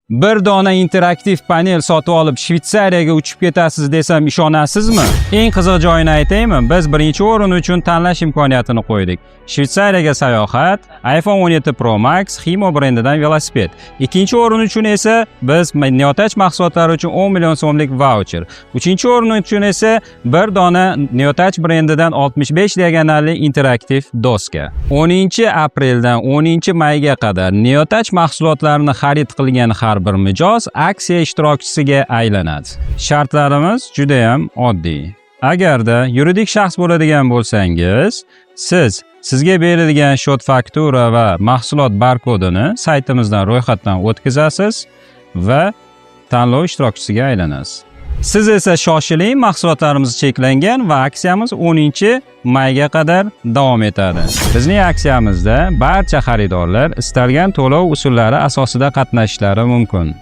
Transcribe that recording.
Bir dona interaktiv panel sotib olib, Shvetsariyaga uchib ketasiz desam, ishonasizmi? Eng qiziq joyini aytaymi? Biz birinchi o'rin uchun tanlash imkoniyatini qo'ydik. Shvetsariyaga sayohat, iPhone 17 Pro Max, Himo brendidan velosiped. Ikkinchi o'rin uchun esa biz Neotouch mahsulotlari uchun 10 million so'mlik vaucher. Uchinchi o'rin uchun esa bir dona Neotouch brendidan 65 diagonalli interaktiv doska. 10 apreldan 10 mayga qadar Neotouch mahsulotlarini xarid qilgan har bir mijoz aksiya ishtirokchisiga aylanadi. Shartlarimiz juda ham oddiy. Agarda yuridik shaxs bo'ladigan bo'lsangiz, siz sizga berilgan счёт faktura va mahsulot barkodini saytimizdan ro'yxatdan o'tkazasiz va tanlov ishtirokchisiga aylanasiz. Siz esa shoshiling, mahsulotlarimiz cheklangan va aksiyamiz 10 mayga qadar davom etadi. Bizning aksiyamizda barcha xaridorlar istalgan to'lov usullari asosida qatnashishlari mumkin.